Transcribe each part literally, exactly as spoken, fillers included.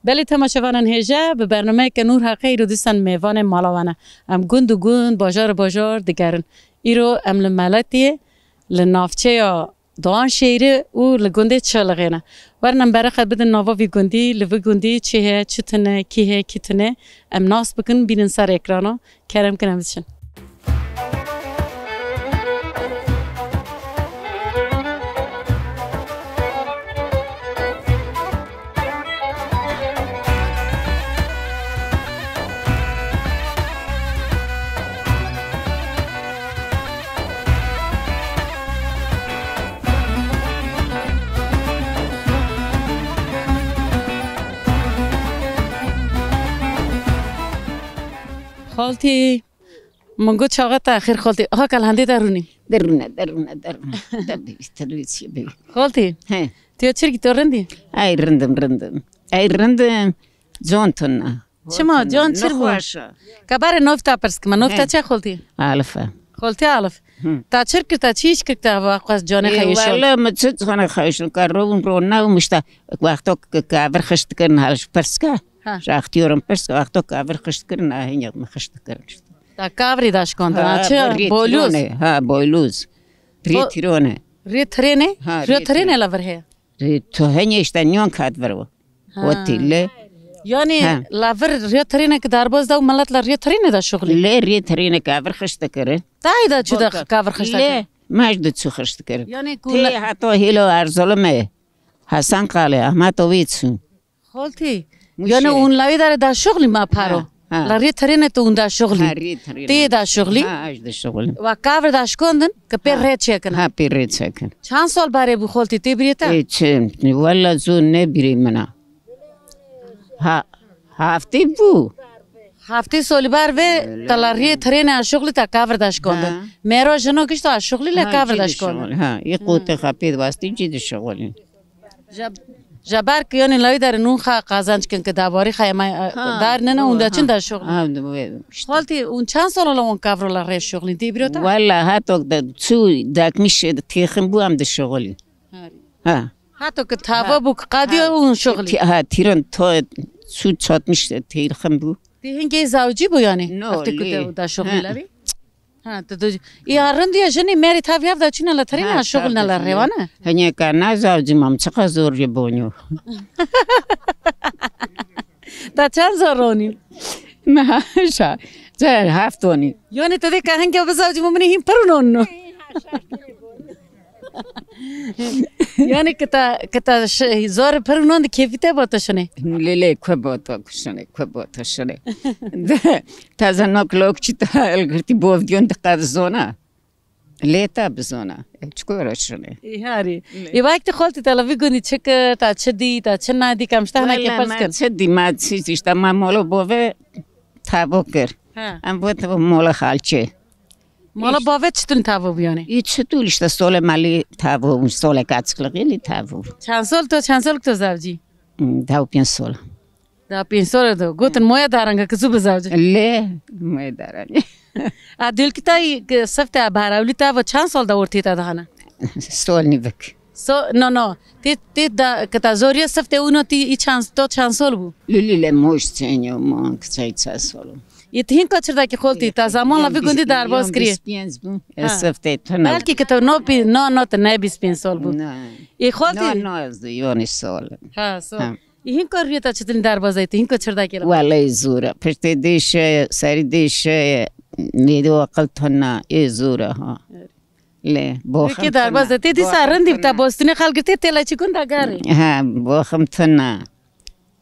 Belê temaşevanên hêja, bi bernameyeke Nûr Heqê îro dîsan mêvanê mala we ne. Em gund û gund, bajar û bajar digerin. Îro em li Meletiyê, li navçeya Doğanşehirê û li gundê Çilixê ne. Werin em bereqet bidin nava vî gundî, li vî gundî çi heye, çi tune, kî heye, kî tune. Em nas bikin, bînin ser ekrana. Kerem kin em biçin. Xaltî, min got çaxa te xêr xaltî. Aha, kal hendê derûnî. Derûne, derûne, derûne. Derdê wî, derdê wî çi bê? Xaltî. He. Tu ya çirkî, tu rindî? Ay rindim, rindim. Ay rindim. Can tuna. Çima, can çir bû? Nexweş e. Ka barê nov ta pirs kima. Nov ta çi xaltî? Alif e. Xaltî Alif. Hı. Ta çir kir, ta çi îş kir, ta va qas canê xeyişon? Wala mi çi canê xeyişon? Ka ron ron ne mişta. Wexto ki kavir xişt kirin hal pirs ke. Ha. Ji extiyorin pirs ke, wexto kavir xişt kirin, a hinyek mi xişt kirin işte. Ta kavrî da şikandin, ha, çi? Boyluz. Ha, boyluz. Rê tirone. Rê tirêne? Ha, rê tirêne la vir heye. Rê tu henê işte nyon kat vir o. Ha. Wetî lê. Yani la vir rê tirêne ki darbaz da û millet la rê tirêne da şuxlî. Lê rê tirêne kavir xişt kirin. Tayê da çu da kavir xişt kirin. Lê maj da çu xişt kirin. Yani ku tê heta hêlo Erzulim e. Hasan Kale, Ahmet Ovî çûn. Xaltî. Yani hûn lawê dare da şuxlî ma paro. Ha, ha. La rê terêne tu hûn da şuxlî. Ha, rê terêne. Tê da şuxlî. Ha, ez da şuxlî. Wa kavir da şikondin, ki pê rê çekin. Ha, pê rê çekin. Çand sal barê bû xaltî, tê birê te? Ê, çi, walla zû ne birê min a. Ha, haftê bû. Haftê solî bar ve, ta la rê terêne a şuxlî ta kavir da şikondin. Ha. Mero jino gişto a şuxlî le kavir da şikondin. Ha, ê qotê xapê wastî cî di şuxlî. Ja, ja ber ki, yani, lawî derin ûn xa qazanç kin ki dabarî xa yema, e, dar nene ûn de çin de şuxlî. Ha, de bu, işte. Xaltî, ûn çand sal ola ûn kavrola rê şuxlî, tê bîro te? Walla, hato de çû dakmiş têxin bû em de şuxlî. Ha. Hato ki tava bû ki qadiyo ûn şuxlî. Ti-, ha, tîrin to çû çatmiş têxin bû. Tê hingê zawcî bû yani? No, lê. Efte ku te da şuxlî lawî? Ha, tu, tu, ya rind ya jinê merê tavî hev da çûne la terîne, ha, şuxlîne la rêwane. Henî ka na zawcî mam, çiqa zor jê bonyo. Ta çend zor ronî? Na, şa, çe heft ronî. Yani tu dê ka henge bi zawcî min hîn pir non no. Yani kita, kita ş-, zor pir non di kêfî te bata şine. Lê, lê, ku bata ku şine, ku bata şine. Taze nok lok çi ta el girtî bov diyon di qev zona. Lê ta bizona. E, çiku ra şine. Î harî. Lê. Î vak ti xaltî te la vî gundî çi kir, ta çi dî, ta çi nadî, kam ji te hinekê pirs kir. Çi dî, ma çi, işte ma molo bove tavo kir. Ha. Em bo tavo mola xalçe. Mola bave çitin tavo bû yani? Î çitul işte sole malî tavo, sole kaçklığı li tavo. Çend sol to, çend sol to zavcî? Hmm, da û pênc sol. Da pênc sor e do. Gotin moya daranga ki zû bizavcin. Lê, moya daranga. A dulkî tayî ki sifte a barawlî tava çend sal da ortê te dahana? Sol nîvik. So, no, no. Tê, tê da, ki ta zoriya sifte ûno tî î çend, to çend sol bû? Lili le moş çenyo, man ki çay çay sol. Yê ti hinka çirdakî xoltî, ta zaman la vî gundî darbaz kiriye. Bîst pênc bû. Ha. Ez sifte tuna. Belkî ki to no pî, no, no, te ne bîst pênc sol bû. Ne. Yê xoltî. No, no, ez de yonî sol. Ha, sol. Ha. Î hinka rûyê te çitin derbazayî, tu hinka çirdakê la? Wele zor e. Piştê dê şeye, serî dê şeye, mêdê aqil tuna, ê zor e ha. Evet. Lê boxim. Peki derbaz de tê dîsa rindî te bostinê xelgirtê tê la çikun da garê. Ha, boxim tuna.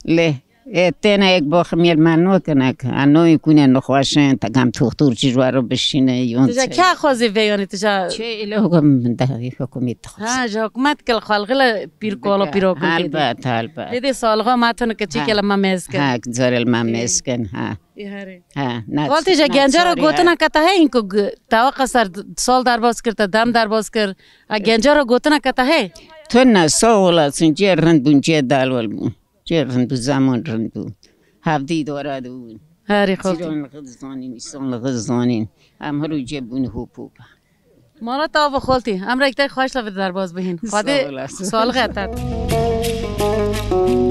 Lê, e, têne ek boxim yel ma nokine ki. A noyî kune nexweşin, te gam toxtur çi ji waro bişîne, yon. Tija kya xwazê veyonî tija? Çê ile hukum da, hukumî. Ha, ji hikûmet kil xalqî le pîr kolo pîro kûn tê dî. Helbet, helbet. Tê dê salixo ma tunu keçî kele ma mêz kin. Ha, zarel ma mêz kin, ha. Ê herê. Ha, na. Xaltê ja genca ra gotina keta hey, ku g-, tawa qasar d-, sol derbas kir, te dem derbas kir. A genca ra gotina keta hey. Tuna sağ olasın, cê rind bûn, cê dalwel bûn. Cê rind bû, zaman rind bû. Hevdî dora de bûn. Herê xaltê. Cîranlixî dizanîn, îsanlixî dizanîn. Em her û cê bûn hop hop. Mala te ava xaltî. Em rek te xweş la vir derbaz bihîn. Xwedê salixê te. Sağ olasın.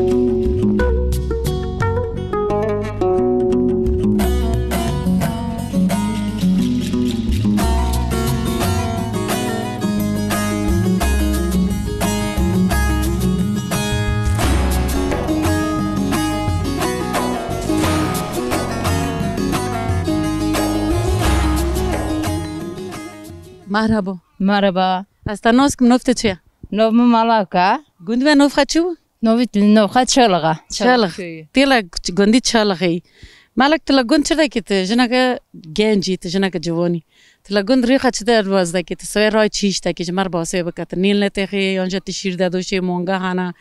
Merhaba. Merhaba. Ez te nas kim, nov te çi ye? Nov min Malak e. Gund ve nov xwe çi bû? Novî, nov xwe Çelix e. Çelix. Çelix köyü. Têla gundî Çelixê. Malak, tu la gund çi dekî, tu jineke gencî, tu jineke ciwanî. Tu la gund rêxa çi derbas dekî, tu sibê ray çi îş dekî, ji me re basê bike. Tu nîl netêxî, yan jî tu şîr de doşê, monga hene,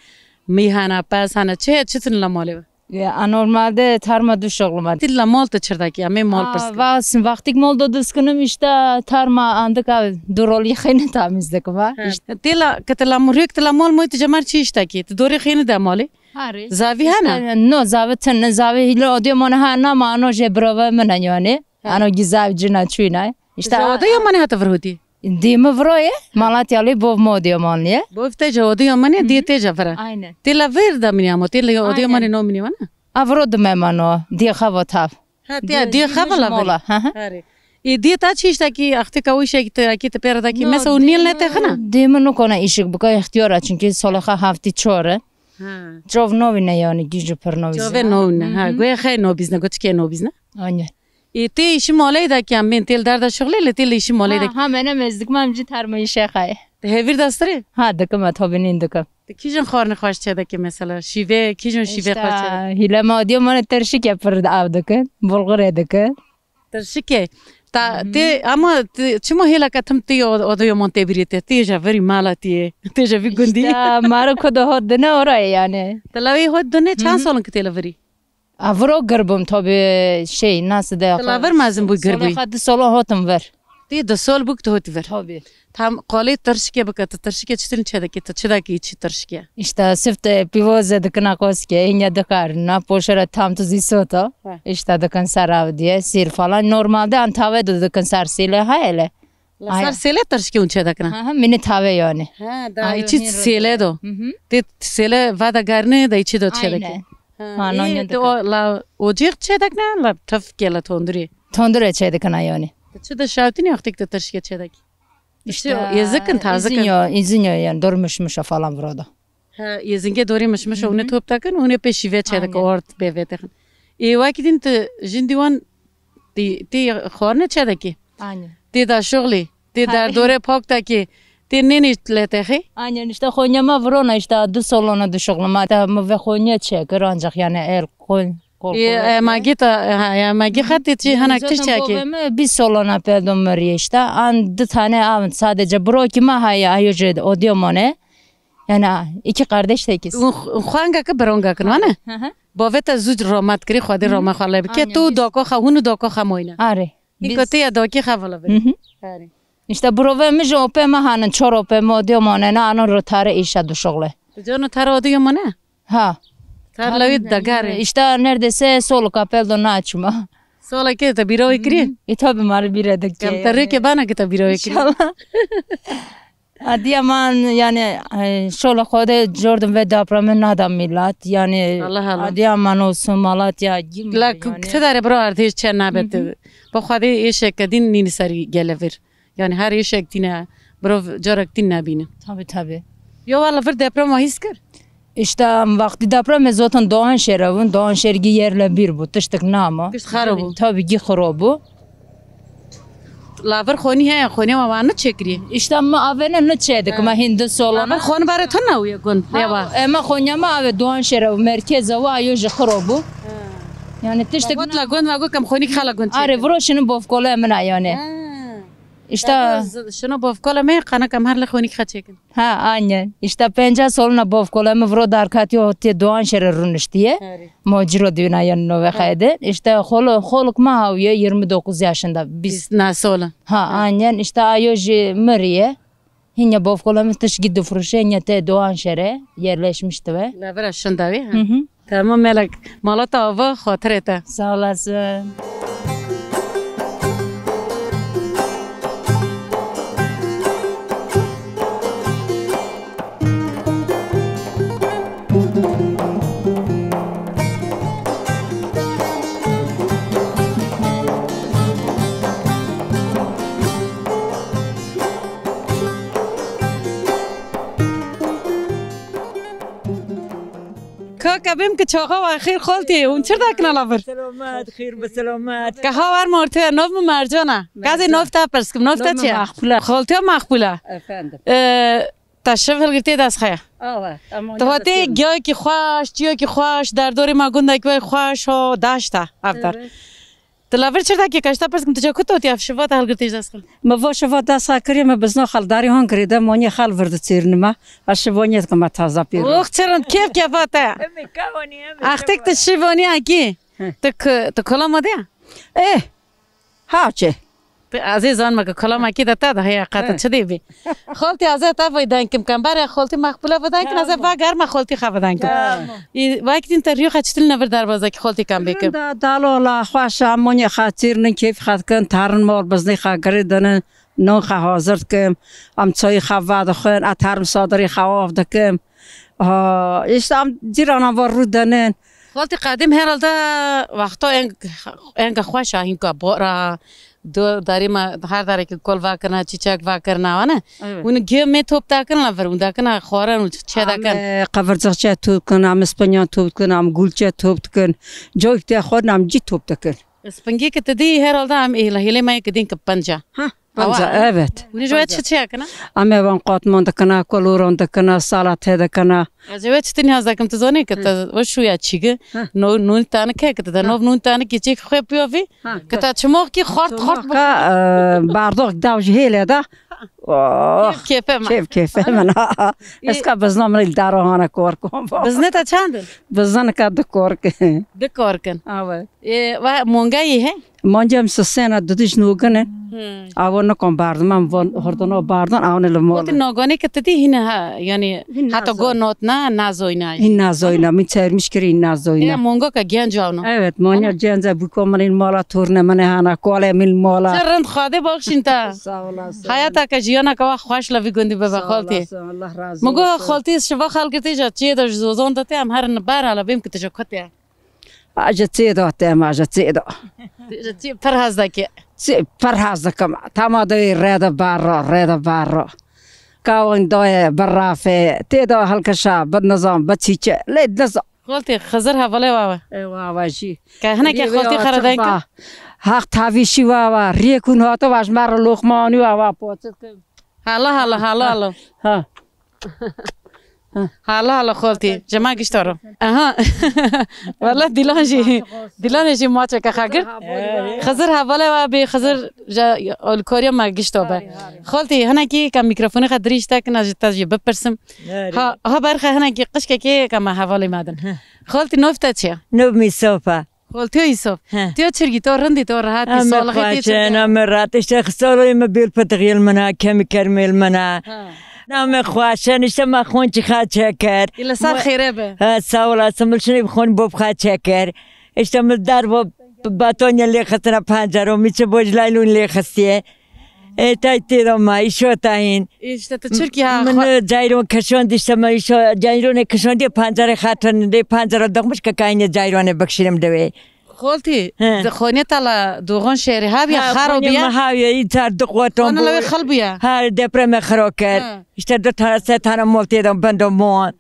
mî hene, pez hene, çi heye, çi tune la malê we? Ya, a, normalde tarma du şoxluma. Tî la mal te çi dekî, em ê mal pirs kin. Vas, wextîk mal do diskinim, işte tarma andik a du rolî xêne tamiz dikim, ha. Ha. İşte. Tê la, ke te la murhek, te la mal moy, tu ji me re çi îş dekî? Tu dorê xêne de malê? Harê. Zavî hene? İşte, no, zavî tune, zavî hîle odê mane ha, nama ano jê birove min e yani. Ha. Ano gî zavî cina çûyna. İşte. Ji odê ya mane hate vir hotî? Dê mi viro ye, Malatya lê bov mi odê ya mane ye. Bov te ji odê ya mane, dê te ji vir e. Aynen. Tê la vir de min ya mo, tê la odê ya mane no min ya mane. A viro dime mano, dê xevo tav. Ha, tê dê xevo la vir. Mola, hı hı. Harê. Ê dê ta çi îş dekî, axtê ka wî şekî te, akî te pêre dekî. No, mesela û nîl ne te xina? Dê mi nokona îşik bika, îxtiyar e, çünkü solexa haftî çor e. Ha. Çov novîne yani, gîjo pir novî. Çove novîne, ha. Hı hı. Goya xey nobîzne, go çike nobîzne. Aynen. Ê, tê îşî malê de kem bên, tê li derda şixulê, lê tê li îşî malê de. Ha, ha, mene mezdik, mam cî termo îşe xay. Te hevîr dastirê? Ha, dikim, e, tabi nîn dikim. Te kîjon xwarinê xweş çe deke mesela? Şîve, kîjon şîve xweş çe deke? Hîle ma diyo mane terşike pir av dikin, bulgurê dikin. Tirşikê. Ta tê, ama tê, çima hêla ke tim tê o-, odeyo mon tê birî te? Tê je virî mala tê, tê je vî gundî. İşte, mara ku de hot dine oraya yani. Te la wê hot dine çend solin ki tê li virî? A, viro gir bûm tabi şey, nasıl de. Te la vir mezin bû gir bû. Sola xwe du solin hotim vir. Tê du sol bû ki tu hot vir. Tabi. Tam qalê tirşikê bike, tu tirşikê çi tune çe dikî, tu çi dikî çi tirşikê? İşte sift, e, pivoze dikina koske, ince dikarina, poşere tam tu zî soto. He. İşte dikin ser avdiye, sîl falan. Normalde an tave de dikin ser sîle, ha hele. La ser sêle tirşikê hûn çe dikina? Ha, ha, mini tave yani. Ha, da içi sêle do. Hı hı. Tê sêle vada garine da içi do çe dikî. Aynen. Ha, ha, no, iyi, ne te dikî. O la ocêx çe dikina, la tifkê la tondurê. Tondurê çe dikina yani. Te çi de şawtînî wextêk te tirşikê çe dikî? İşte, êzikin, tazikin. Îzinyo, îzinyo yani, dormişmiş falan burada. Ha, êzingê dorê mişmiş, hûn ê top tekin, hûn ê pê şîve çe dike, ort bê vê texin. Ê wekî din tu jin dîwan tê, tê xwarine çe dikî? Aynen. Tê da şoxlê, tê derdorê pak tekê, tê nênê le texê? Aynen, işte xonyama virona, işte du solona du şoxluma. Ta mi ve xonye çekir, ancak yani el kon. Ê, e, magî ta, ha, ya magî xetê çi hana tiştekî. Bovê mi bîst solana peldo miriye işte. An du tane avin sadece. Brokî ma haya, ayo jê odiyo mone. Yani iki kardeş tekiz. Xwanga ki bironga kin, vane? Hı hı. Bovê te zû rahmet kirî, Xwedê rahmet xwe lê bike. Tu doko xa, hûn doko xa moyne. Are. Hîn kotê ya dokî xa vala vere. Hı hı. Are. İşte brove mi jê opê mi hanin, çor opê mi odiyo mone, na ano ro tare işe du şoxle. Cano tare odiyo mone? Ha. Tar lawî dagare. İşte neredeyse solu kapel do naçma. Sola ke te bîra wê kirî? E, tabi mali bîre de ke. Kem te rê ke bana ke te bîra wê kirî. İnşallah. Adiyaman yani, e, şola xode cordum ve depreme nada milat. Yani Allah Allah. Adiyaman olsun, Malatya, Gimli. La yani. Kite dare bro ardê çe nabet. Hı hı. Bu xode eşek din nini sari gele vir. Yani her yê şek tîne, mirov carek tîn nebîne. Tabii, tabii. Yo, wala vir deprema hîs kir? İşte, em, wextî depremê zaten Doğanşehir bûn, Doğanşehir gî yerle bir bû, tiştek nama. Tişt xero bû. Tabii, gî xero bû. La vir xonî heye, xonî ma ne çekirî? İşte, ma avêne ne çedik, ma hindi solana. La vir xonî bare tune uye gun, leva. Ema xonî ma ave Doğanşehir bû, merkez bû, ayo jî xero bû. Ha. Yani tiştek. Got la gun, ma got kem xonî xala gun çek. Are, viro şini bovkole min a yani. Ha. İşte. Şino bovkola me, qana kam her li xonîk xeçekin. Ha, aynen. İşte pencah soluna bovkola me viro darkatiyo tê Doğanşehir'e runiştiye. Harî. Mociro düğüne yanına ve haydi. İşte xolo, xoluk ma hawiye yirmi dokuz yaşında. Biz. Biz ne solun. Ha, aynen. İşte ayo jî miriye. Hinya bovkola me tişgî difruşe, hinya te Doğanşehir'e yerleşmişti ve. Levera şinda ve, ha. Hı hı. Tamam Melek. Mala te ava, xatirê te. Sağ olasın. Kaka bim ki çaxa wa xêr xoltî. Hûn çir dakine la vir? Selamet, xêr bi selamet. Ke ha war morte, nov mi Mercan e. Gazê nov te pirs kim, nov te çi ye? Nov mi Maqbule. Xoltiya Maqbule. Efendim. Ee, Te şiv hilgirtê dest xeya. Awe, tamam. Tu hatê giyayekî xweş, çiyekî xweş, derdorê me gundekî wê xweş ho daşta ev der. Evet. Tu lavir çir dakê kaşta pirs kim tu ca ku totî ev şiva te hilgirtê ji dest xwe? Me va şiva dest xwe kiriye, me bizna xal darî han kiriye de manyê xal vir di çêrnime. Ez şiva niyet kime taza pêro. Ox çi rind kêf kêfa te. Em ê kawanî, em ê Axtek tu şiva niyekî. Hı. Tu ku-, tu kulama de? Eh. Ha çi? Tu ez ê zanime ku kulamekî de te de heye qe tu çi dê bî. Xoltî ez ê te vê denkim kem. Berê xoltî Maqbule vê denkin, ez ê vegerme xoltî xwe vê denkim. Tamam. Î, wek din te rîyo xwe çitin nevir derbazekî xoltî kem bêkim. Da, dalola xweş e, monê xwe çîrnin, kêf xwe dikin, terin mal biznê xwe girê dinin, non xwe hazir dikim, em çayê xwe vedixwin, e terim sadirê xwe av dikim. Ha, işte em cîrana va rû denin. Xaltî qedîm herhalde wexta eng, enga xweş a hînka bora, do-, darî me her darekî kol vekirina, çîçek vekirina, wane? Evet. Hûn gê me top dakin la vir, hûn dakina xwarin û çê dakin. Em, e, qevircixçe top dikin, em spinyan top dikin, em gulçe top dikin. Coyk te xwarin em cî top dikin. Spingê ki tu dî herhalde em êla hêlê me ki din ki penca. Ha. Penca, evet. Hûn ji we çi çi yakina? Em evan qatman dikina, koloran dikina, salate dikina. Ez ê we çi tinî haz dakim, tu zonê ki tu we şûya çîgi, no-, nûn tanike ki tu de nov nûn tanike çîk xwe piyovî, ki ta çimok ki xort xort bi. Ka, e, bardak dav ji hêle da. Oh, kêf kêfe min. Kêf kêfe min. Eska bizna min dara hana kor kom. Bizne ta çandin? Bizna ka du kor ki. Du kor kin. Evet. E, va mongayî he? Mancem sisena didij nûgin in. Hmm. Awa nikom bardim, em van hurdino bardin, awnê li mol. Wextî nogonê ke tu dî hîne ha, yanî heta go not na, nazoyna. Hîn nazoyna, min çermiş kirî hîn nazoyna. E, mongo ke genc avno. Evet, manya genca bûko min in mala, torne min hana, kole min mala. Çi rind Xwedê baxşîn te. Sağ olasın. Hayata ke jiyana ke wa xweş la vî gundî bibe xaltî. Sağ olasın, Allah razı olsun. Min go xaltî şiva xelkirtê ja çiyê de ji zozon de te em herin ber hala bêm ki tu ji kutê. Aje çê da te, em aje çê da. Ji çê pir hez deke. Çê pir hez dikim. Tama de rê de barra, rê de barra. Kawin daye, bi rafe, tê da hilkişa, bi nizam, bi çîçe. Lê nizam. Xoltê Xizir hevalê wawe. E, wawe jî. Ke hineke xoltê xeredayê kim. Haq tavîşî wawe. Riyê kun hate vaj mer loqmanî wawe poçit kim. Hala, hala, hala, hala. Ha. Hala hala xoltî, ji me gişt aro. Aha. Wala Dîlan jî, Dîlanê jî maçeke xwe girt. Xizir hevalê we bê, Xizir ji alkoriya me gişt abe. Xoltî, hinekî ka mîkrofonê xwe dirîj te kina ji te jî bipirsim. Ha, ha berxe hinekî qişkekê ka me hevalê me din. Xoltî, nov te çi ye? Nov mî sopa. Xoltiyo Yusuf. He. Tiyo çirgî, to rindî, to rehatî, Em ê solixê tê xweşin, çirgî. Em ê rehat. Îşte xisarê me bêl pitigîl min a, kemî kermêl min a. Ha. Namê xweşin, îşte me xon çi xaçe kir. Île ser xêre be. Ha, sağ olasın, min şinê xon bob xaçe kir. Îşte min derbo batoniye lê xistine pancero, mi çi boj laylon lê xistiye. E, tay tê de ma, îşo tayin. Îşte tu Tirkiye ha, Min xwe- cayron kişand, îşte me îşo cayronê kişandiye pancarê xatin, dê pancara dokmuş ke kayne cayronê bikşinim de wê. Xoltî, He. di xonê tala doğan şehri habiye, Ha, xaro xonê biye. me habiye, îcar du qoton Xonê bû. lewê xil biye. Her depreme xiro kir. He. Îşte du tane, se tane mol tê de bendo mon.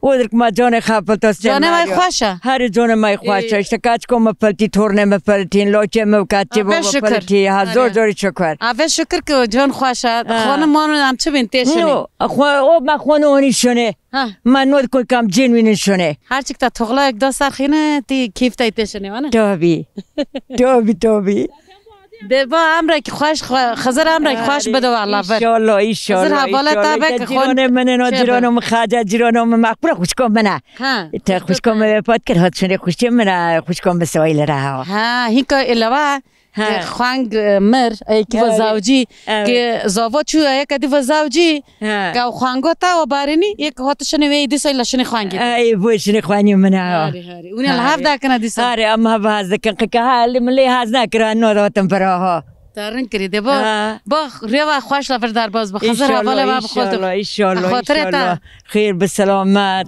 Odirk ma canê xwe pilto Canê me xweş e. Herî canê me xweş e. Ê. Îşte kaçko me piltî, tornê me piltîn, lokê me û kaçê Ave me şükür. piltî. Ha, zor Ave. zor şükür. Ave şükür ki can xweş e. Ha. Xanım manu em çi bin tê şinê. No, xwe, o me xwe no onî şinê. Ha. Me no dikon kam cên wînin şinê. Her çik te toxlayek da ser xîne, tî keyf te tê şinê, wane? Tabii. Tabii, tabii. Dê ba emrek xweş, xwe-, Xizir emrek xweş bide wala vir. İnşallah, inşallah, Xizir hevalê inşallah. te be Te ki xon cîranê min ê, no çê be. cîranê min xaca, cîranê min maqbura xwişko min e. Ha. Te xwişko min vefat kir, hat şinê xwişkê min e, xwişko min sewayî li re ha. Ha, hînka îlewa, Ha. ki xweng, e, mir, ey ki Evet. va zawcî, Evet. ki zava çû, ey ke di va zawcî, Ha. Ka xwango ta wa barênî, yek hate şinê wê dîsa la şinê xwangê. Ey, bu şinê xwanî min ha. Harî, harî. Hûn ê li hev dakine dîsa? Harî, em hev haz dikin. Qika ha, li min lê haz nakira, no da hatin pira ha. Te rin kirî de, ba, Ha. ba, rêva xweş la vir derbaz ba. Xizir hevalê wa bi xwe. İnşallah, inşallah, Xatirê te. inşallah. Xêr bi selamet.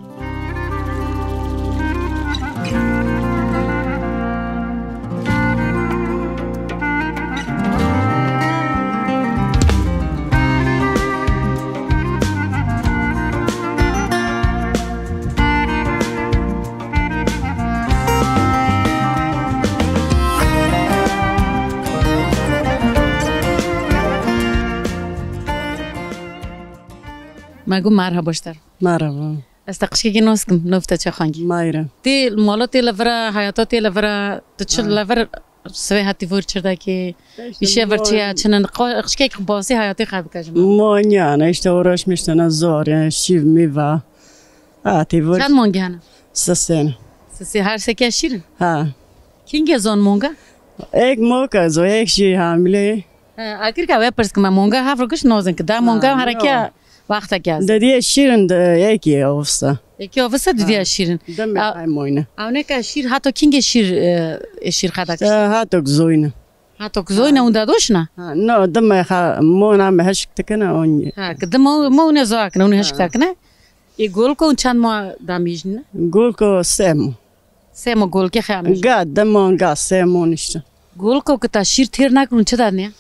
Me got merhaba ji te re. Merhaba. Ez te qişkekî nas kim, nav te çi xangî? Mayra. Tê mala tê li vir e, hayata tê li vir e, tu çi Ha. li vir sivê hetî vir çi dikî? Îşê vir çi ye, çi ne? Qo-, qişkek basî hayatê xwe bike ji me. Manyane, işte uğraşmıştana zor yani, şiv mi va. Hetî vir. Çend mangî hene? Sisên. Sisê her seke şîrin? Ha. Kîngê zon monga? Ek moka zo, ek jî hamile. He, akir ka we pirs kime monga hev ro giş nozin ki da monga Ha, herekiya no. Wextekî ez. Dediye şîrin de yekî ofsa. Yekî ofsa didiye şîrin. Deme A- pay moyne. Ewneka şîr hato kîngê şîr, e, şîr xedak. İşte hatok zoyne. Hatok zoyne unda doşna? Ha, no, deme ha, mona me heşik tekene onye. Ha, ki demo, mo ne zoakne, onu heşik tekene. E, golko çend ma damijne? Golko semo. Semo golke xemiş. Ga demo, ga semo işte. Golko ki ta şîr têr nakrun çi dadne?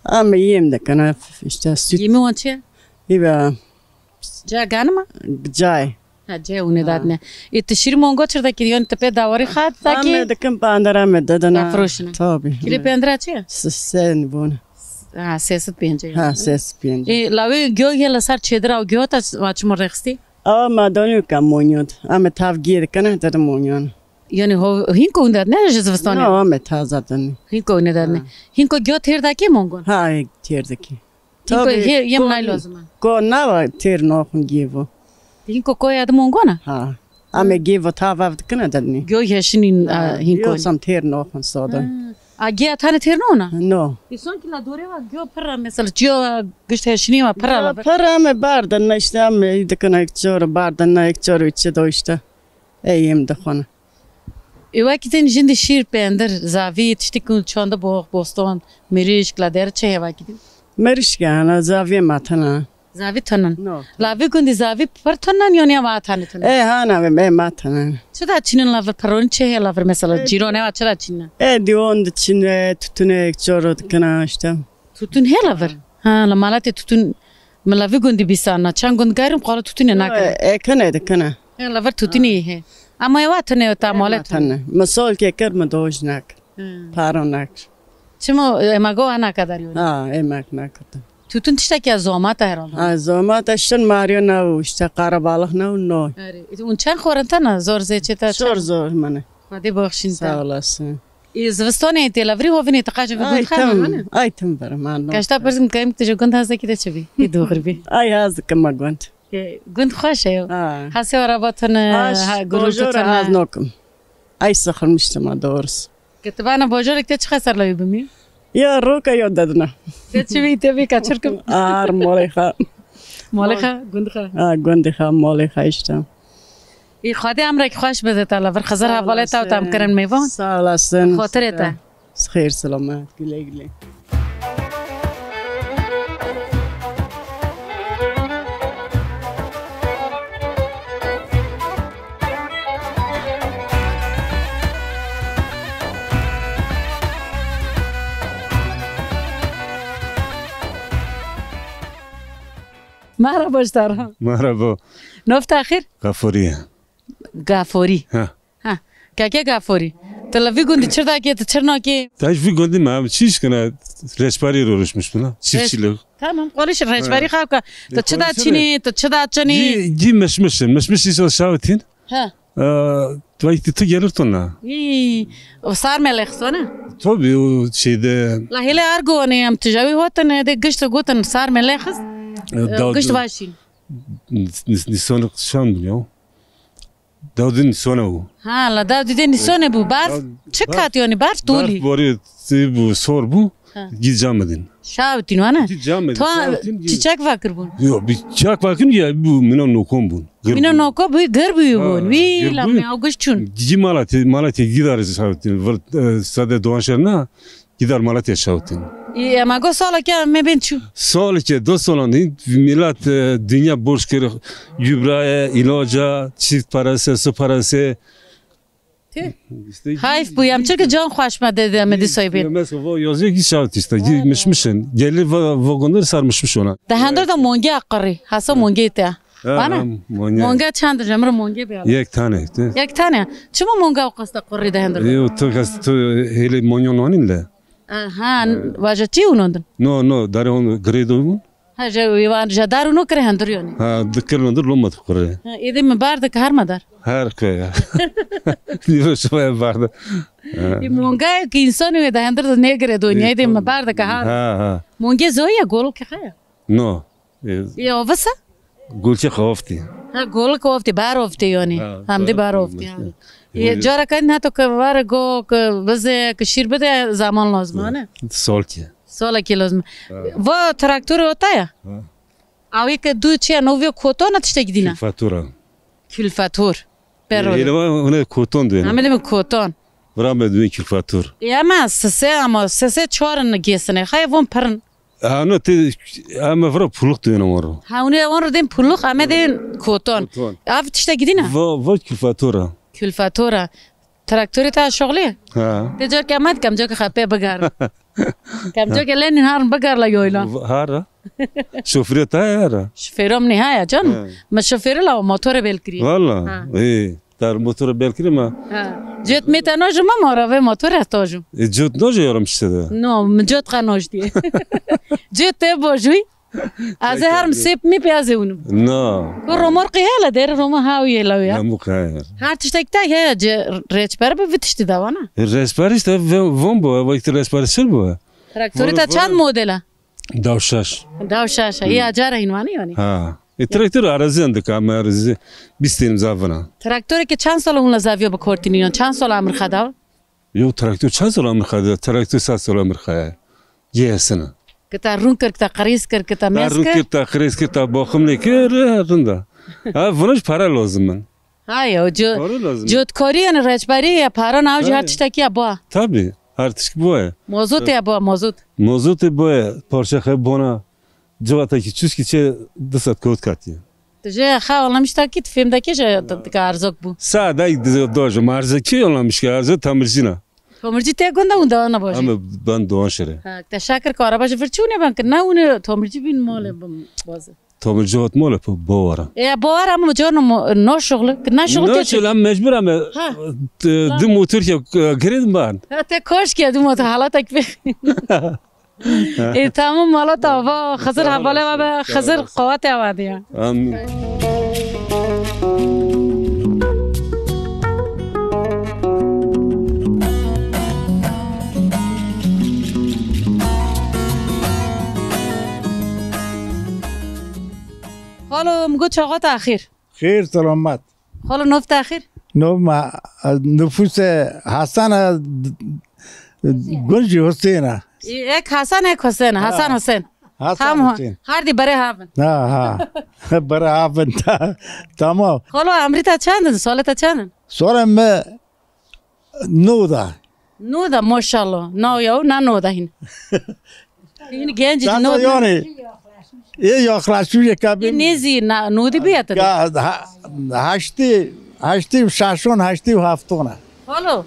Ama yem de kana işte süt. Yemi wan çi? Hiba. Ca ganima? Cay. Ha, cay une dadne. E, ti şîr mongo çir da ki yon tepe davari xat da ki? Ama de kim pandara me de dana. Ya froşna. Tabii. Kilo pendra çi? Sen bunu. Ha, sesat pence. Ha, ses pence. E, lawe gyo ye la sar çedra o gyo ta va çimo rexti? Ama donu ka monyot. Ama tav gir kana da monyon. Yani ho hinko undat ne ji zivistanê? No, ama taza dani. Hinko ne dadne. Ha. Hinko gyo têr da ki mongon? Ha, têr da ki. Hinko Tabii, he, yem ko-, nay lazim e. Ko nava têr noxun gêvo. Hinko koya de mongona? Ha. Ame gêvo tava dikine dedni. Gyo yeşinin, Ha, a, hinko. Yo sam têr noxun soda. Ha. A gya tane têr nona? No. Îson ki la dore va gyo pira mesela gyo gişt yeşini va pira Ya, la. Pira me bardan işte ame dikine ek çor bardan ek çor içi do işte. Eyim dixone. Ê wekî din jin di şîr, pendir, zavî, tiştî ku çanda box, boston, mirîşk, la der çi hê wekî din? Mirîşk e, ana zaviyê me tene. Zavî tenin. No. La vî gundî zavî pir tenin, yan ya va tane tenin? E, hana ve me me tene. Çi da çînin la vir pironî çi hê la vir mesela? E, cîron eva çi da çînin? E, diyon di çîne, tutunek, çoro dikina işte. Tutun hê la vir? Ha, la malatê tutun, min la vî gundî bîsana. Çend gund garim qala tutunê nakire. E, kine de kine. Hê la vir tutunî hê. Ama ewa tine ta mala tine. Min sol ke kir min doj nak. Hmm. Paro nak. Çimo ema go ana kadar yoni. Ha, emek nak. Tutun tiştekî ya zomata herhalde. Ha, zomata şin mariyo na u işte karabalık na u no. Erê, un çend xorin tana zor zeçeta. Zor zor mane. Hadi baxşin ta. Sağ olasın. Ê, zivistanê tê levirî hovinê ti qajê Ay, gund xemin tam, hene? Ay, tam berim, ha, no. Kaşta pirs kim kayım tu ji gund hazekî de çi bî? Ê, doğru bî. Ay, haz dikim me gund. Ê, gund xweş e yo. Ha. Hesê we re batine, Aş, ha, gurû bojor tutine. Haz nokim. Ay, sıkılmıştım ha, doğrusu. Ketibana bojorek te çi xeser lewî bimî? Ya, roka yo dedine. Te çi bî, te bî kaçırkım. Ar, molê xa. Molê xa, gund xa. Ha, gundê xa, molê xa işte. Ê, Xwedê emrek xweş bide te, li vir Xizir hevalê te û te em kirin mêvan. Sağ olasın. Xatirê te. Xêr selamet, güle güle. Merhaba ji te re. Merhaba. Nav te xêr? Gaforî ye. Gaforî. Ha. Ha. Keke Gaforî. Tu li vî gundî çi dakê, tu çi nakê? Te ji vî gundî me, em çi iş kine? Reçberî rûnişmiş bûna. Çiftçilik. Tamam, konuş reçberî Ha. xew ke. Tu çi da çinî, tu çi da çinî? Gî, gî mişmiş in. Mişmiş îsal şawitîn. Ha. Ee, tu vaytî tu gelir tu na. Î, o sar me lexsana. Tabii o şeyde. La hele argo ne em tijawî hotin, de gişt gotin sar me lexis. Ee, Ee, daw- gişt vaşîn. Nis-, nis-, Nîsan şan bû ya. Dawdin Nîsane bû. Ha, la dawdî de Nîsane bû. Berf Daw-, çi berf, kat yani, berf berf tolî. Borî tî bû, sor bû. Ha. Gî camidin. Şawitîn wana? Gî camidin. Çiçek vakir bûn. Yo, bir çiçek vakir ya, bu mino nokon bûn. Gir Mino bûn. Noko bû, gir bû Ha, bûn. Wî gir la bûn. Me o giş çûn. Gî malatê, malatê gî dar şawitîn. Vir, e, sade Doğanşehir na. Gidar Malatya şawtin. Ê, ema go saleke me bên çû. Saleke, do salan din, milet, e, dinya borç kir, gübreye, ilaca, çift parası, su parası. Tüh. İşte Hayf bû, em çirke can xweş me de, de, me dî soybên. Mesela, vo yazık ki şawt işte, Ha. Gitmişmişin. Gelir va-, vagonları sarmışmış ona. De hendur da monge akırı, hasa monge te. Ha, Bana? Ha, monge. Monge çend, jemre monge be. Yek tane, de. Yek tane. Çima monge o qasta qurri de hendur? Yo, tu kas, tu hele monyon onin le. Aha, vaja çi unondun? No, no, dare on grade on. Ha, je, wan, je dar û nû kire hundir yanî. Ha, dikirin hundir loma dikure. Ha, êdî min bar dike her me dar. Her ke ya. Nîro şiva bar de. Ha. Ê, monga ki însanî wê de hundir de nêgire do, nê êdî min bar dike her. Ha, ha. Monge zoya gol ki xaya. No. Ê, Ya, visa? Gulçe xaftî. Ha, golik oftî, bar oftî yanî. Ha, Hem de bar bar oftî, oftî. Ha. Ê, Buyur. Cara ken hato ke var go ke bize ke şîr bide zaman lazim, ha, ne? Sol ki. Sola ki lazim. Ha. Va traktorê ota ya? Ha. Awî ke du çiya novyo kotona tiştek dîna. Külfatura. Külfatur. Perol. Ê, ê, va hune koton duyena. Amele mi koton. Vira me duyên külfatur. Ê, ama sese ama sese çarin gesine. Xaya von pirin. Ha, no, te, ha, me vira puluk duyên wan ro. Ha, hûn ê wan ro dên puluk, em ê dên koton. Koton. Ev tiştekî din e? Va, va külfatora. Külfatora. Traktorê te şoxlê? Ha. Te car ke me dikem, car ke xepê bigar. Kem car ke lenin harin bigar la yoyla. Va, har ra. Şofirê te ya ra. Şofêro min haya can. Ha. Me şofêrê la motorê bel kiriye. Valla. Ha. Ê. Dar motora belkirî ma. Ha. Cot me te nojim ama rave motora tojim. E, cot noje yorum işte de. No, mi cot qa noj diye. Cot te bojuy. Az her mi sep mi pe az ewnum. No. Ko romor qihela der roma ha uye la ya. Ya bu kaya. Her tiştek ta ya ce reçber bi vitişti davana. E, reçber işte ve-, von bu, vakti reçber sir bu. Traktori ta çand modela? Daw şaş. Daw şaş. Hı. Ya cara hîn wanî yanî. Ha. E, traktor araziyan dika, me arazi bîst tênim zavina. Traktorê ke çend sala hûn zaviyo bi kortîniyan? Çend sala emir xeda? Yo, traktor çend sala emir xeda? Traktor sed sala emir xaya. Cihesine. Kita rûn kir, kita qirîz kir, kita mes kir. Rûn kir, ta qirîz kir, ta boxim lê kir, e, rinda. Ha, vunij para lazim min. Ha ya, co-, Para lazim. Cotkarî yani reçberî ya, para nav jî her tiştekî ya ba. Tabii, her tişt bu ya. Mozot ya ba, mozot. Mozotê bu ya, parça xev bona, civata ki çuski çe du sed kot katiye. Tu jê xew anlamış ta ki, tu fêm deke jê dika erzok bu. Sa day dojum, erzeki anlamış ki, erze tamircina. Tamirci te gunda unda ana başı. Ama ben Doğan şere. Ha, te şakir ki araba jî vir çûne ben ki, ne unu tamirci bin mole bazı. Tamirci hat mole po bawara. E, bawara ama cano mo-, no şuxlu. Na şuxlu. No te şuxlu, em mecbur ama. Ha. Te, di motor ki, e, girin ban. Ha, te koş ki di motor halatek be. E, tamam, mala ta va, Xizir hevalê ve be, Xizir qawetê ve diye. Amin. Xalo, min got çaxa te axir. Xêr, selamet. Xalo, nov te axir? Nov ma, nufuse Hasan e, Gunci Husên e. Ek Hasan, ek Husên, Hasan Husên. Hasan Husên. Hardî berê havin. Ha, ha. Berê havin. Ta-, tamam. Xalo, emrî te çend in? Salê te çend in? Salê me nû da. Nû da, maşallah. Naw ya, na nû da hîn. Hîn genc. Zaten nû da. Yani, e, yaklaşık kabin. Nêzî, na, nû di bîye te de. Ya, ha, heştê, heştê şaşon, heştê hefton e. Xalo,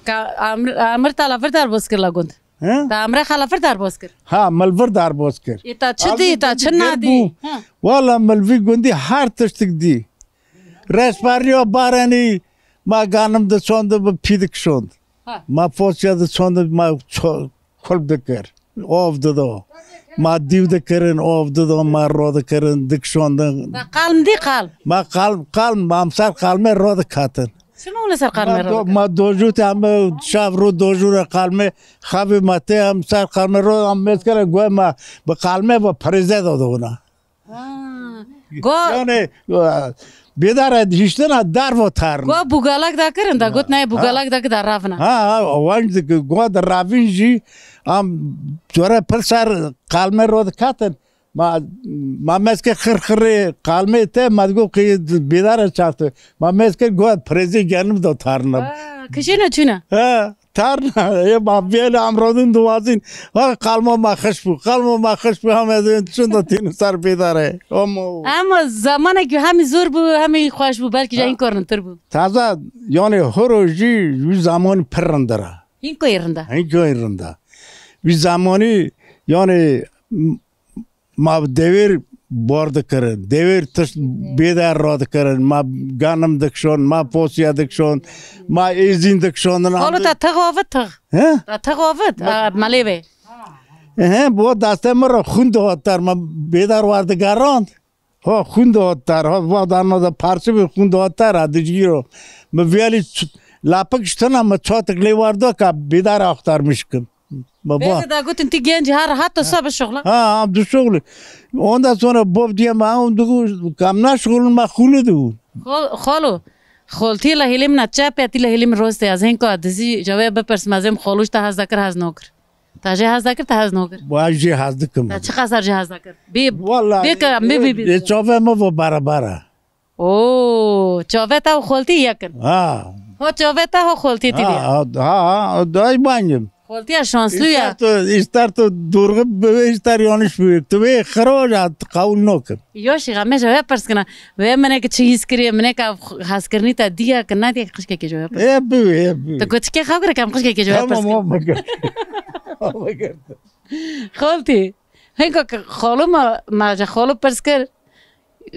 ka, emir, emir te la vir derbas kir la gund. He? Ta emre xala vir derbas kir. Ha, mil vir derbas kir. E ta çi dî, ta çi nadî? Ha. Wala mil vî gundî her tiştik dî. Resberiya barenî ma ganim diçand bi pî dikişand. Ha. Ma fosya diçand ma ço-, kulb dikir. Av dida. Ma dîw dikirin, av dida, ma radikirin, dikişandin. Ma qalm dî qalm. Ma qalm, qalm, ma em ser qalmê radikatin. Çima hûn li ser qalmê Ma do-, radikatin? Ma dojû te em şev rû dojû re qalmê xevê ma tê em ser qalmê ro em mêz kere guhe ma bi qalmê ve pirêze da dona. Ha. Go- Yani, e, bêdare hiştina dervo tarna. Go bugalak da kirin da, got nayê bugalak da ki da ravna. Ha, ha, wanc de go de ravin jî am jore pir ser qalmê ro dikatin. Ma, ma meske xirxirê qalmê te, ma digo ki bêdare çaxte. Ma meske go pirêzê genim da tarna. Ha, kişine çuna? Ha. Tarna, ê ma vêle em radin diwazin. Ha, qalma ma xweş bû, qalma ma xweş bû, hem ez ê çin de tînin ser bêdare. Ama Ama zamanekî hemî zor bû, hemî xweş bû, belkî jî Ha. hîn korintir bû. Taze, yani horo jî wî zamanî pir rind ra. Hîn koyê rind e. Hîn koyê rind e. Wî zamanî, yani, m-, ma devêr bar dikirin, devêr tişt bêder radikirin, ma ganim dikişon, ma posiye dikişon, ma êzîn dikişandin. Xalo te tix avit tix. He? Te tix avit, a, melê ve. Ehe, bo destê min re xûn dihat der, me bêdar werdigerand. Ha, xûn dihat der, ha, va darna de parçe bi xûn dihat der, ha, dijgîro. Mi viyalî ç-, lapik ştina, mi çatik lê werda ka bêdar axtarmiş kim. Baba. Bêde da gotin ti genc ha rahat da sabe şoxla. Ha, ha, du şoxlu. Ondan sonra bov diye ma on du kam na şoxlu ma xûlu du. Xol-, xolo. Xoltî la hêlê min a çap ya, tî la hêlê min rost ya. Zên ko dizî cewê bipers ma zêm xoluş ta haz dakir haz nokir. Ta jê hez dakir, ta hez nokir. Wa jê hez dikim. Ta çi qasar jê hez dakir? Bê, Walla, bê ke, bê, bê, bê. Çavê me ve bara bara. Oo, çavê te û xoltî yekin. Ha. Ho çavê te, ho xoltî ti Ha, dî. ha, ha, ha, day bangim. Xoltî ya şanslı ya. İster tu, ister tu doğru be, ister yanlış be. Tu be xiroj at, kabul nokim. Yo, şî, xemê ji we pirs kina. Wê minek çi hîs kiriye, minek a haskirinî te diye ki nediye ki qişkekê ji we pirs. Ê bi, ê bi. Tu gotikê xew kire kem qişkekê ji we pirs Tamam, kir. Ama gir. Ama gir. Xoltî. Hinka ki xolo ma, ma ji xolo pirs kir.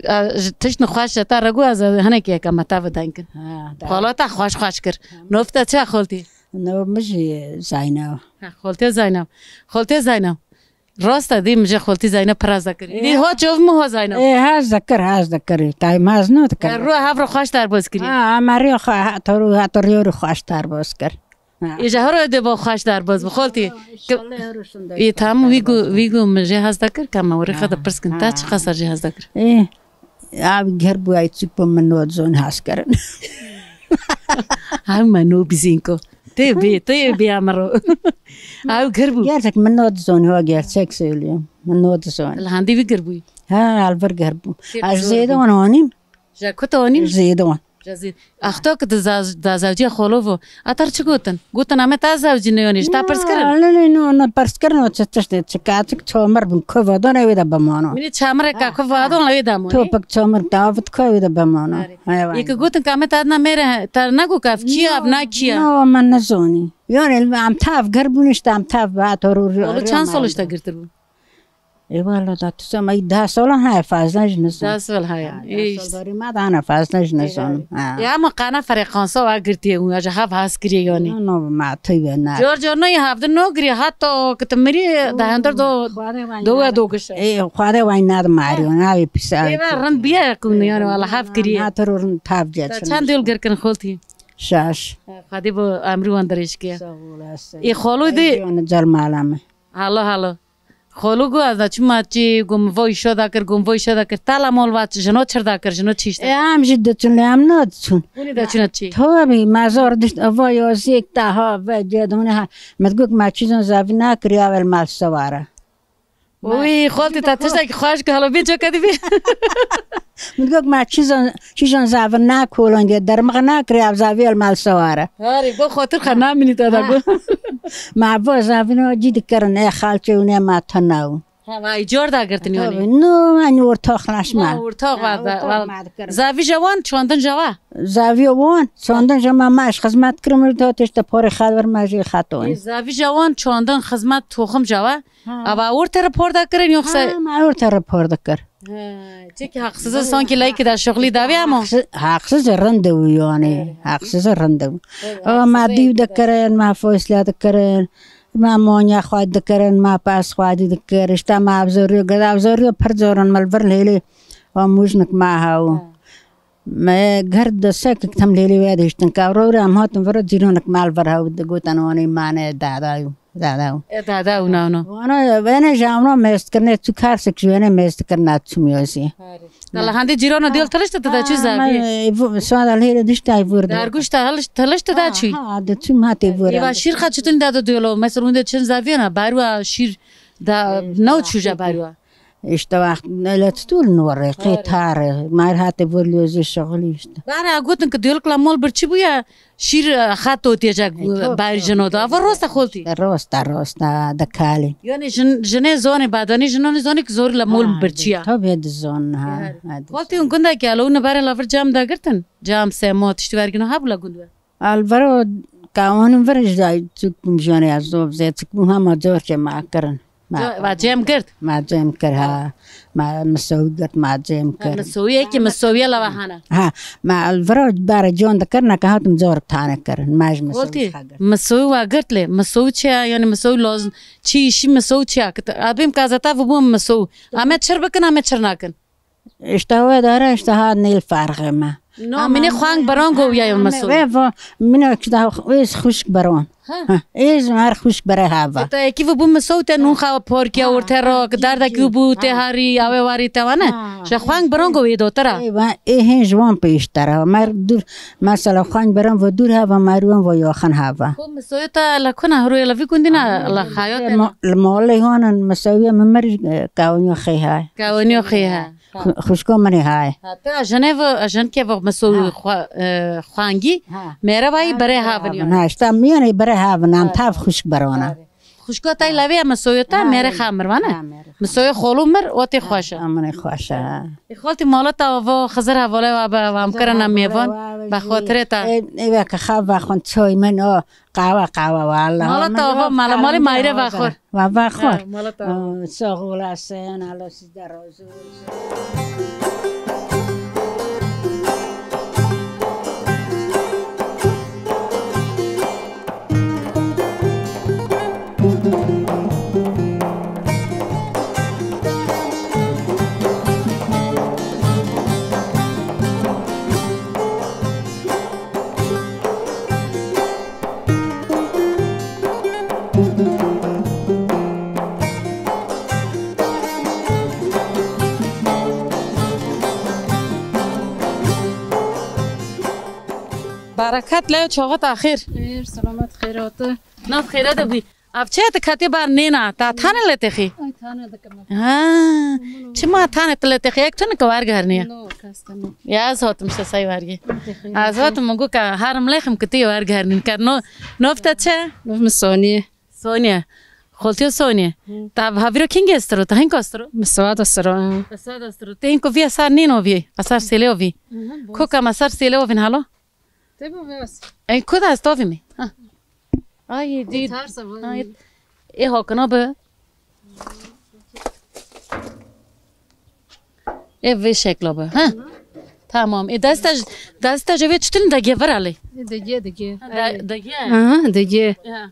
A, ji tişt xweş ji te re got, ez hinek yeka me te ve deng kin. Ha, da. Xolo te xweş xweş kir. Nov te çi xoltî? Nov mi jî Zayna. Ha, xoltê Zayna. Xoltê Zayna. Rast e, dî min jê xoltî Zayna pir hez dekir. Îdî ho çov min ho Zayna. Ê, hez dekir, hez dekir. Tay maz ne dikir. Ru hev ru xweş derboz kiriye. Ha, ama ru xwe, ha, to ru, ha, to ru ru xweş derboz kir. Ha. Ê, ji her de bo xweş derboz bi xoltî. İnşallah her şunda. Ê, tam wî gu, wî gu min jê hez dekir, ka me were xwe de pirs kin. Ta çi qasar jê hez dekir? Ê, abi ger bu ay çik bu min no zon hez kirin. Ay me no bizin ko. Tê bê, tê bê amro. Ew gir bû. Gerçek min no dizon, ha, gerçek söylüyorum. Min no dizon. Li hendî wî gir bûyî. Ha, alvir gir bû. Tê Ez zor bû. Zêde wan hanîm. Ji ku te hanîm? Zêde wan. Ji zê-, Axto ki di zaz-, da zewciya xolovo. Atar çi gotin? Gotin, "Ame ta zewcî ne yonî, ji ta pirs kirin?" No, no, no, no, pirs kirin o çi tiştê, çi kaçik çomir bûn, ku vadon ew ê de bimano. Minî çamire ka ku vadon ew ê de mûnî. Topik çomir, tavit ku ew ê de bimano. Arê. Heywan. Yê ki gotin ka me ta dina mêre, ta negot ka ev kî ye, ev na kî ye? No, min nizonî. Yani em tav gir bûn işte, em tav ba to ru ru. Oğlu çend sal işte girtir bû? E, valla da tu sema deh solan heye, fazla jî nizon. Deh sal heye. Ha, deh sal barî ma da hene, fazla jî nizon. Ha. Ya ama qana frekansa wa girtiye û ya ji hev has kiriye yani. No, no, ma teybe na. Cor cor no ya hevdin no giriye, hatta ki tu mirî de hender do, do we do gişe. E, xwade way nad mariyo, na we pisa. Ê, ve rind biye ku yani, wala hev kiriye. Ha, tu rind tav diye. Çend yıl girkin xoltî? Şaş. Xwedî bo emrî wan dirêj kiye. Sağ olasın. Ê, xolo dî. Ey, canı cal mala me. Halo, halo. Xolo gu ez da çima çi gum vo işo da kir, gum vo işo da kir. Tala mol va jino çir da kir, jino çi işte. E, em jî diçin, em nadiçin. Hûnî da çina çi? Tabii, ma zor dişt, ava yazık daha ve cedone ha. Mit gu ma çizon zavi na kir ya vel mal sewara. Oy, xoltî te tiştekî xweş kir, halo bê coka dibê. Min got, "Ma çîzan, çîzan zavir na kolon diye, dermixe na kiriya zaviyel mal seware." Harî, bo xotir xe namînî te da got. Ma bo zavino cî dikirin, e xalçe û ne ma tena û. Ha, vay, cor da girtin yani. Tabii, no, yani ortaxlaşma. Ha, ortax va, va, va. Zavi jawan çandin jawa. Zavi wan çandin jama ma iş xizmet kirim, da tişte pore xadver ma jê xato. E, zavi jawan çandin xizmet toxum jawa. Ha. Ava orte rapor da kirin yoksa? Ha, ma orte rapor da kir. Ha, çekî haksızı sanki layıkı da şoxlî davi ama. Haksız, haksız rinde û yani. Evet. Haksız rinde û. Evet, ama ma haksızı div da kirin, ma fosla da kirin, ma monya xwad da kirin, ma pas xwadi da kir. İşte ma abzoryo, gada abzoryo pir zorin mal vir lêlê. O mujnik ma haw. Ha. Me ger de sek tam lêlê we dihiştin. Ka ro re em hatin vir cîronek mal vir haw de gotan wanê mane dada yo. Dada. E, dada û nano. Wana, wene jamno mest kirne tu kar sek wene mest kirna tu miyosi. Dala hande cîrona diyol taliş te da çi zavi? Suada lêre diştay vurdu. Darguş ta haliş, taliş te da çi? Ha, de tu ma te vurdu. Eva şîr xaçitin da da diyolo. Mesela unde çin zaviyana, barwa şîr da, e, nav çuja barwa. İşte vaxt öyle tutul nore, qêtare. Mar hate vurliozi şoxli işte. Bara gotin ki diyolkla mol bir çi buya? Şîr, e, xato têja, e, to, bar to, jino da. Va rosta xoltî. Rosta, rosta, de kalî. Yani jin, jinê zonê, badanî jinonê zonê ki zor la mol birçiya. Tabii de zon, ha. Xoltî un gunda ki alo ne bare la vir cam da girtin. Cam, semo, tişti vergino ha bula gund we. Alvaro kawanın vir jay çik bum jane ya zov ze çik bum hama zor ke ma kirin. Ma cem girt. Ma cem kir ha. Ma misewî girt, ma cem kir. Misewî yekî misewîye lava hana. Ha, ma vira bara con dikir, neke hatim zor tane kirin. Ma ji misewî Koltî, girt. Misewî wa girt lê. Misewî çi ya? Yani misewî lazim. Çi işi misewî çi ya? Abim gazeta bu bu misewî. Ame çir bikin, ame çir nakin. İşte o dara işte ha nil farqı me. No, minê xwang beron go ya yo meso. Ve vo, minê işte ha, ez xuşk beron. Ha. Ha, ez her xuşk bere hava. Te ekî ve bu meso te nun xawa porkiya orte ro, dar da ki bu te hari, ave wari te vane. Ha. Ji xwang beron go wê dotera. E, va, e, hin ji wan pêştera. Mer dur, mesela xwang beron ve dur hava, mer wan ve yaxin hava. Ko meso ta la kuna huru la vi kundina la xayot. Mo-, li molê honan meso ya me mer, e, kawniyo xê hay. Kawniyo xê hay. Xu-, xuşko min ê hay. Ha, te ajenev, ajenkev meso xwe-, e, xwangî, merevayî berê havin. Ha, işte miyanê berê havin, em tav xuşk berona. Xuşko tay levê mesoyo ta mere xamir vane. Mesoyo xolu mir, o tê xweş e. Amanê xweş e. E, xoltî mala ta vo Xizir hevole wa be, vam kirina mêvan, be xotirê ta. E, eve ke xav va xon çoy min o, qawa, qawa, wallah. Mala ta vo, mala, mala mayre va xor. Va, va xor. Ha, mala ta vo. Sağ olasın, Allah sizden razı olsun. Berekat lew çaxet axir. Xêr, selamet, xêrate. Nav xêra de bî. Ev çi te ketê bar nêna? Ta tane le texî? Ay, tane dikim. Ha. Çima tane tu le texî? Ek tu ne ke wergernî? No, kes te no. Ya ez hatim işte say wergî. Ez hatim min got ke her milexim ke tu wergernî. Ke no, nov te çi? Nov min Soniye. Soniye. Xoltiyo Soniye. Ta haviro kingê estiro? Ta hinko estiro? Miswada siro. Miswada estiro. Te hinko vî esar nîno vî? Esar sêlê o vî. Koka esar sêlê o vîn halo? Te bu bes. Ey, ku da ez tovî me? Ha. Ay, di. Tarsa bu. Ay, ê hakina bi. Ê vê şekla bi. Ha. Tamam. Ê desta, desta ji vê çitin de gevir alê. Ê de ge, de ge. De, de ge. Aha, de ge. Ya.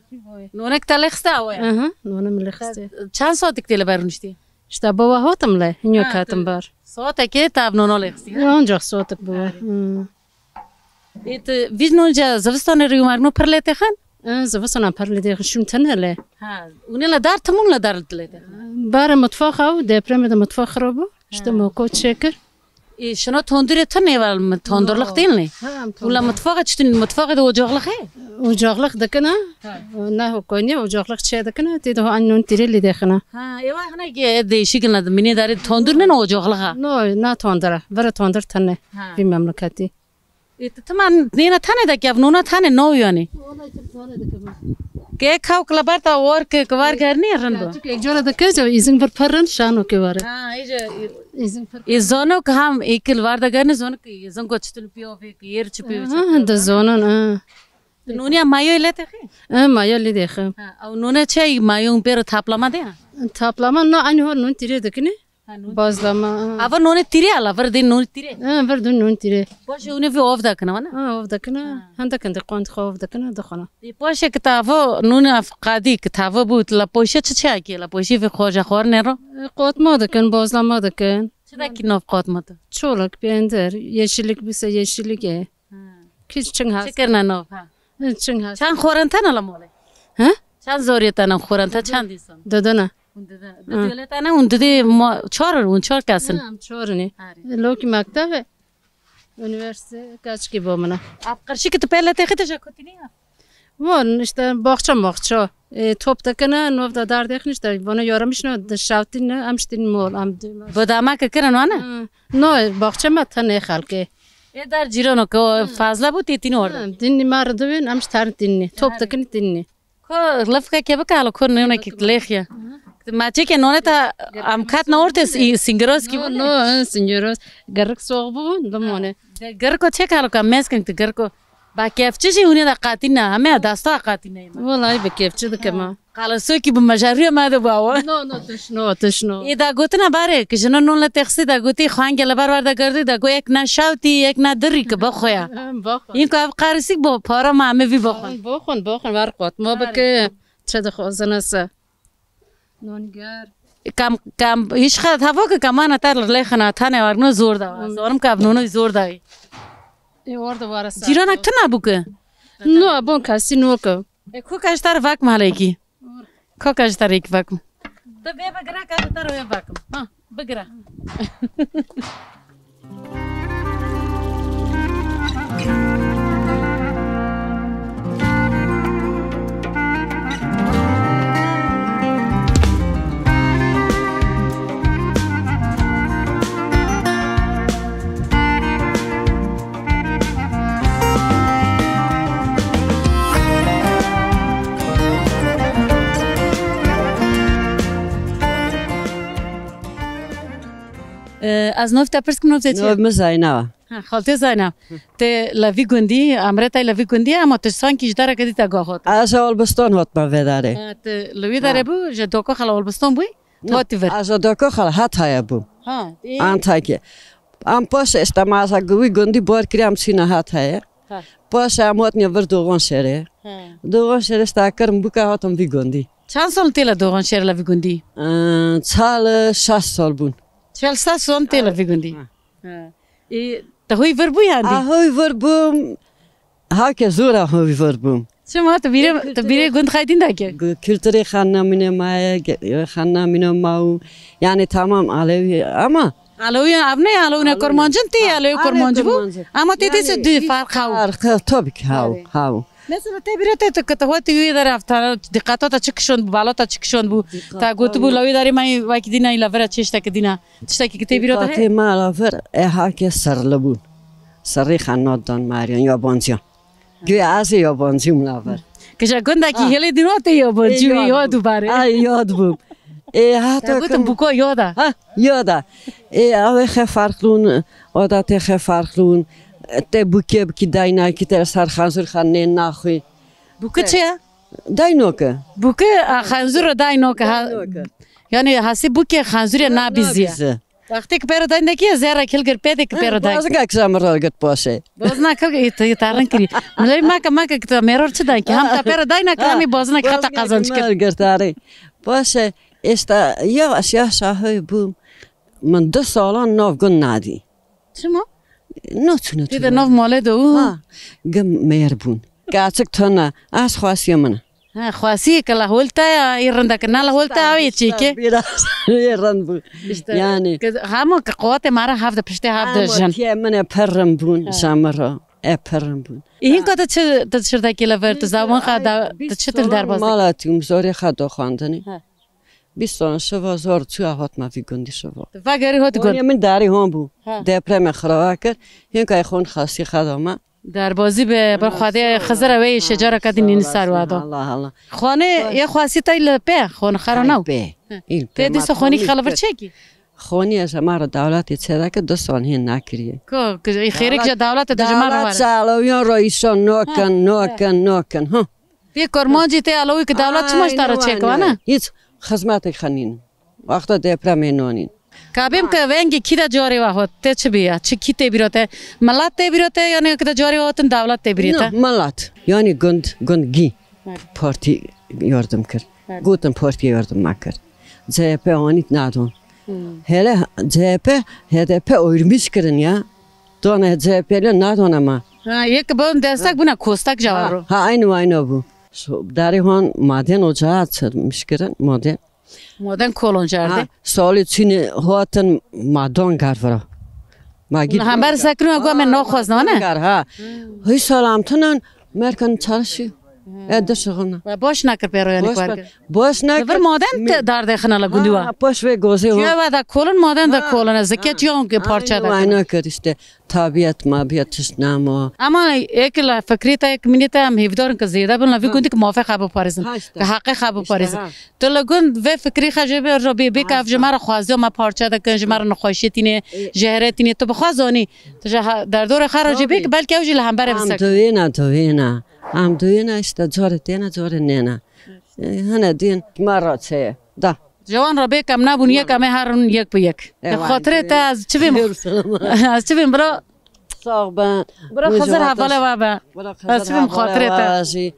Nonek te lexiste awe ya. Aha, none mi lexiste. Çend saetik tê li ber rûniştî? İşte baba hatim le, hinyo katim bar. Saetekê te ev nona lexistî, ha? Ancak saetik bu. Hı. Ê, tu vî nûnca zivistanê rî û mergno pir lê têxin? E, zivistana pir lê têxin, şûn tine lê. Ha, ûnê le dar, timûn le dar lê têxin? Barê mutfaxa û depremê de mutfax xirab bû. İşte moko çêkir. Ê, şino tondurê tine vel mi, tondurlix tên lê? Ha, em tondur. Ula mutfaxa çitin, mutfaxê de ocaqlix heye? Ocaqlix dikine. Ha. Ne hokoniye, ocaqlix çê dikine, tê de ho an nûn tîrê lê dêxine. Ha, ê wa hine ki değişik ne, minê darê tondur ne, ocaqlix ha? No, ne tondura, vere tondur tine. Ha. Vî memleketî. Ê, tu tima nêna tane de kev, nona tane no yani. Wala tu tane de kev. Ke kaw kla bar ta war ke, ke war gernî rindo. Çik ek cara de ke, izin bir parran şano ke vare. Ha, iyice. İzin bir. E, zono ke ham ekil var da gernî, zono ke izin go çitil piyo ve, ke yer çi piyo. Ha, da zonon, ha. Noniya mayo ile te xi? Ha, mayo ile de xi. Ha, ew none çey mayo pêro taplama de ya? Taplama no, aynı hor nun tire de kine. Ha, nûn. Bazlama, ha. Ava nonê tîrê ala, vir dê nûn tîrê. Ha, vir dûn nûn tîrê. Paşê hûn ê vê ov dakine, wana? Ha, ov dakine. Ha. Hende kende qand xwe ov dakine, dixwana. Ê, paşê ki tavo nûn ev qadî ki tavo bû, la poşe çi çi akê, la poşê vê xorja xor nero? E, qotma dikin, bazlama dikin. Çi dakî nav qotma tu? Çolak, peyndir, yeşillik bise yeşillik e. Ha. Kiç çing has. Çi kirine nav, ha? E, çing has. Çend xorin tene la molê? Ha? Çend zorê tene xorin te, çend insan? Didine. Hûn dide. Hı. Didê tane hûn didê ma-, çar, hûn çar kesin. Ha, em çar ne. Harî. Lokî mektebe, üniversite, kaçkî bo mina. Ap qirşî ki tu pele te xite ja kutî ya? Von işte bahçe mahçe. E, top dekene, nov da dar dekne işte. Bana yaramış ne, de şavtin ne, em ştin mol, em de. Bu dama ke kirin wana? Hı. No, bahçe me tane xalke. E dar cîrano ke o fazla bu têtîne orada. Hı, dinni mar dibin, em ştar dinni. Top dekne dinni. Ko lifkeke bike hala ko nonekî lêxiye. Ma çêke noneta am kat na orte s-, i-, singiroskî. No, bûne? No, e, singiros. Gerik soğuk bû, limone. De geriko çêke hala ka meskin tu geriko. Ba kevçi jî hûnê de qatî ne, heme dasta qatî ne. Welay bi kevçi dike ma. Qala sokî bi mejarîya me de bawa. No, no, tişno, tişno. Ê da gotina barê, ki jina non le texsî da gotî, xwe henge li bar war da girdî, da go ek ne şawtî, ek ne dirî ki bixwe ya. Bixwe. Yin ku ev qarisîk bo, para me, me vî bixwe. Bixwe, bixwe, ver qot. Ma bike, çi dixwazine se. Nonger. Kam, kam, hiç xat havo ki kamana tar lê xina tane var, no zor da. Zanim ka nono zor da. E, orada var. Cîranak tuna bu ki? No, bon, kasî no ki. E, koka ji te re vakim halekî. Koka ji te re yek vakim. Tu bê bigira ka ji te re wê vakim. Ha, bigira. Ee, ez nov te pirs kim, nov te çi? Nov min Zayna. Ha, xaltê Zayna. Te li vî gundî, emre te li vî gundî, ama tu sankî ji dereke dî te gahot. Ez Olbiston hotma vê derê. Ha, tu li wî derê bû, ji Doko xala Olbiston bûyî? Tu hatî vir. Ez ji Doko xala Hatayê bûm. Ha, ê. Antakya. Em paşê işte ma ez wî gundî bar kirî em çîne Hatayê. Ha. Paşê em hatine vir Doğan şerê. Ha. Doğan şerê işte kirim bûka hatim vî gundî. Çend sal tê le Doğan şerê le vî gundî? Ee, çal şeş sal bûn. Çel şeş sal tê le vî gundî. Ha. Ha. Ê, te hoy vir bû yani? A hoy vir bûm. Hake zor a hoy vir bûm. Çima tu bîrê, tu bîrê gund xeydîn de ke? Gu-, kültürê xanna mine maye, ge-, xanna mine mawu. Yani tamam Alewi ama Alewi ev ne, Alewi ne Kurmancin tê, Alewi Kurmancî bû. Ama tê dîse dû farq haw. Farq, tabii ki haw, haw. Mesela tê bîra te, tu, tu hotî wî der ev tara, dîqata te çi kişand bû, bala te çi kişand bû? Ta gotibû, la wî derê me wekî dîna, la vera çeştekî dîna. Tiştekî ki tê bîra te heye? Dîqatê me la vir, e hake serli bûn. Serrî xenat dan mariyan, yabancıyan. Güya ez ê yabancıyım la vir. Kişa gundekî hêlê dîn hate yabancı wî ya dubare. Ay, yad bûm. E, hata gotin buko yada. Ha, yada. E, avê xe farklun, oda te xe farklun. Te buke bikî daynakî te ser xanzur xan nê naxwî. Buke çi ya? Daynoke. Buke, a, xanzur daynoke, ha. Daynoke. Yani hasi buke xanzur ya nabizi. Nabizi. Wextê ki pêro dayn dekî, zerrek hilgir pê de ki pêro dayn. Bazika ki za min rol girt poşê. Bazina kir, e, te, te rin kirî. Milê meke, meke ki te mêror çi dayn ki? Hem te pêro dayn, hem bazina ki heta qazanç kir. Girt arê. Poşê, êsta yavaş yavaş ahoy bûm. Min du salan nav gun nadî. Çima? No çûne. Tê de nav malê de û. Ha, gim mêr bûn. Kaçik tona, az xwasiye min. Ha, xwesî ke la hol te ya, ê rindek ne la hol te ya, wê çêke. Biraz ê rind bû. İşte, yani. Ke, hema ke qewatê me re hevde piştê hevde jin. Ama tiye min e pir rind bûn, ha. Jamiro. E pir rind bûn. Ê, hinka te çi, te çirdekî li vir, tu zawan xa da, te çi til derbas dikî? Mala tûm, zorê xa do xwendinê. Ha. Bîst sal şiva zor çû, hot me vî gundî şiva. Tu vegerî hot gund. Min darî hon bû. Ha. Depremê xirava kir. Hinka xon xasî xa da me. Derbazî be, ber Xwedê Xizir e wê şecara kadî nîni ser wada. Allah Allah. Xwanê ye xwasî tay li pê, xwanê xera naw. Pê. Tê dîsa xwanî xela vir çekî? Xwanî ez ma re dewletê çêdeke du sal hên nakiriye. Ko, xêrik ji dewlete dijmar re. Dewlet çalawiyan re îşan nokin, nokin, nokin. Ha. Pê Kurmancî tê alawî ki dewlet çima ji te re çêkiva ne? Hiç xizmetek xenîn. Wexta depremê nonîn. Kabêm ke vengê kî de carê we hot, te çi bîya? Çi kî tê bîra te? Milet tê bîra te, yanî ki de carê we hotin, dewlet tê bîrê te? No, milet. Yanî gund, gund gî. Evet. Partî yardım kir. Evet. Gotin partî yardım me kir. C H P anît nadon. Hmm. Hele C H P, H D P oyurmiş kirin ya. Dona C H P le nadona me. Ha, yek bun destek buna kostak cevap ro. Ha, aynı aynı bu. Darê hon maden ocağı açılmış kirin, maden. Maden kolon cerdê. Ha, salê çînê hatin madan gar vira. Ma gît. Hember sekirûn ku em naxwazin, ne? Gar, ha. Hî salam tunan merkan çalışıyor. E, dişixina. We baş nekir pê re, yanî Baş kar be-, kir. Baş nekir. Li vir maden Mi- te dar dexina la gundî wa. Ha, paş vê gozê wa. Çiya we da kolin maden da Ha, kolin, ez ha. Zeke çiya hon ki parça Aynı da. Wayna kir işte. Tabiyet mabiyet tişt namo. Ama ek la fikrî te, ek minî te em hêvdar in ki zêde bin, la vî Ha. gundî ki mafê xwe biparêzin. Ha işte. Ki heqê xwe İşte biparêzin. ha. Tu li gund vê fikrî xwe jê bê, ro bê, bê ke ev ji me re xwaziya me parça dikin, ji me re nexweşiyê tînê, Ê. jehre tînê. Tu bi xwe zanî. Tu ji ha-, derdorê xwe re jê bê Tabii. ki belkî ew jî li hemberê Em bisekin. duyêne, duyêne. Em duyêne işte, carê têne, carê nêne. Ê, hene duyên me re çeye. Da. Ji wan re bê ke em nebûn yek, em ê herin yek bi yek. Ê, Bi wan xatirê te duyêne. ez çi bêm? Ê, selam. Ez çi bêm bira? Sax be. Bira Xizir hevalê we be. Bira Ez Xizir çi bêm hevalê xatirê te? we jî.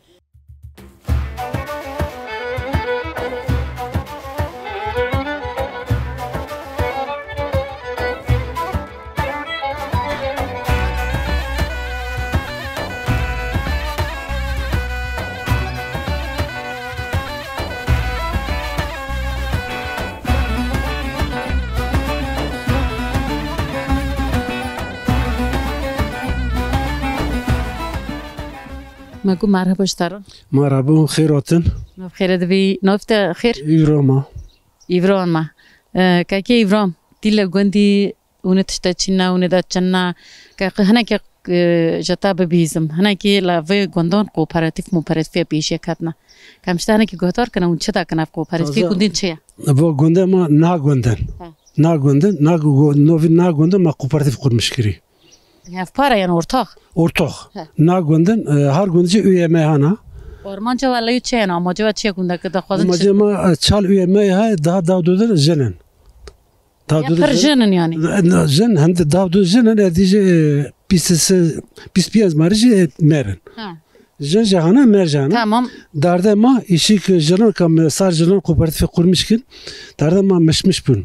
Me got merheba ji te re. Merhaba, xêr hatin. Nav xêre dibî. Nav te xêr? Îvra ma. Îvran ma. E, kekê Îvran, tî li gundî hûnê tişte çîn ne, hûnê de çin ne. Ke hinekî, e, ji te bibihîzim. Hinekî li vê gundan kooperatif, mooperatîfê pêşiye ketine. Ke em ji te hinekî guhdar kine, hûn çi dakine ev kooperatifê Taze. gundîn çi ye? Bo gunde ma na gundin. Ha. Na gundin, na gu-, gu-, novî na gundin ma kooperatif kurmiş kirî. Hevpar e, yani ortak? Ortak. He. Na gundin, e, her gund jî üyeme hana. Armanca we lê çi ye? Amaca we çi ye gundeke daxwazin çi? Amaca ma, e, çal üyeme he, daha dav dudir jinin. Dav Ya dudir pir jin. jinin yani. E, na, jin, hem de dav dudir jinin, e, dî jî, e, bîst, bîst pênc marî jî, e, merin. Ha. Jin jî hana, mer jî hana. Tamam. Derdê ma, îşî ki jinan, kam sar jinan kooperatifê kurmiş kin, derdê ma mişmiş bûn.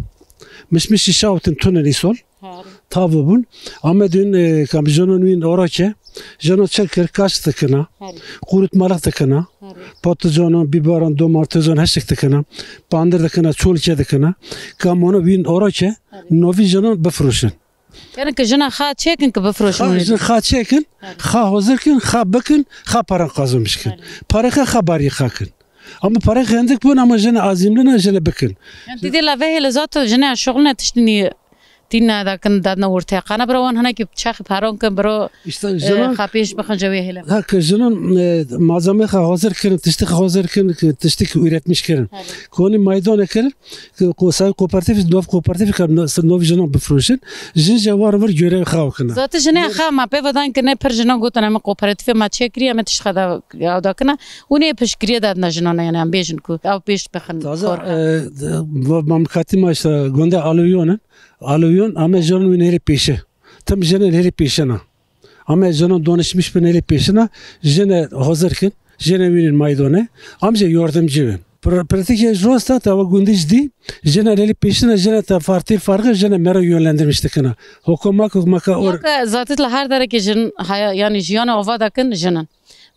Mişmiş jî şawtin tunin îsol. Herê. Tav bûn. Amedin, e, kam jinan wîn orake. Jinan çi kir, kaş dikina. Herê. Qurutmalık dikina. Herê. Patlıcanan, biberan, domatezan, heşik dikina. Pandir dikina, çolke dikina. Kamona wîn orake. Herê. Novî jinan bifroşin. Yani ki jina xa çêkin ki bifroşin Xa, wê. jin xa çêkin, Herê. xa hazir kin, xa bikin, xa paran qazanmiş kin. Herê. Parê xa, xa barî xa kin. Ama parê xendik bûn ama jine azîmli ne, jine bikin. Yani didê la vehê li zat jine şuxul ne tiştini tîne dakin dadna ortaya. Qana bira wan hinekî çaxî paran kin biro, İşte e, jinan xa pêş bixin je wê hêle. Ha, ki jinan, e, malzeme xa hazır kirin, tiştî xa hazır kirin, ki tiştî ki üretmiş kirin. Herê. Koni maydane kirin, ki ko-, say kooperatif, nov kooperatif ka no-, ser nov jinan bifroşin. Jin je war vir görev xa kina. Zaten jine xa ma pê vedan ki ne pir jinan gotin em kooperatifê ma çekiriye, em tişt xa da, ya da kina. Û ne piştgiriye dadna jinan yani em bêjin ku ew pêş bixin Taze, kor. e, de, va-, mamlekatî ma işte gonde Alevyonin. Alevyon, ama jinan wî nêrê pêşe. Tim jine nêrê pêşe na. Ama jinan danişmiş bin nêrê pêşe na. Jine hazır kin. Jine wînin maydane. Amca yardımcı bin. Pra-, pratikê ji rosta te ve gundî jidî. Jine nêrê pêşe na, jine te fartî farkı, jine mera yönlendirmiş dikina. Hukuma, hukuma ka or- Ya ki zaten li her derekê jin haya, yani jiyana ava dakin jinin.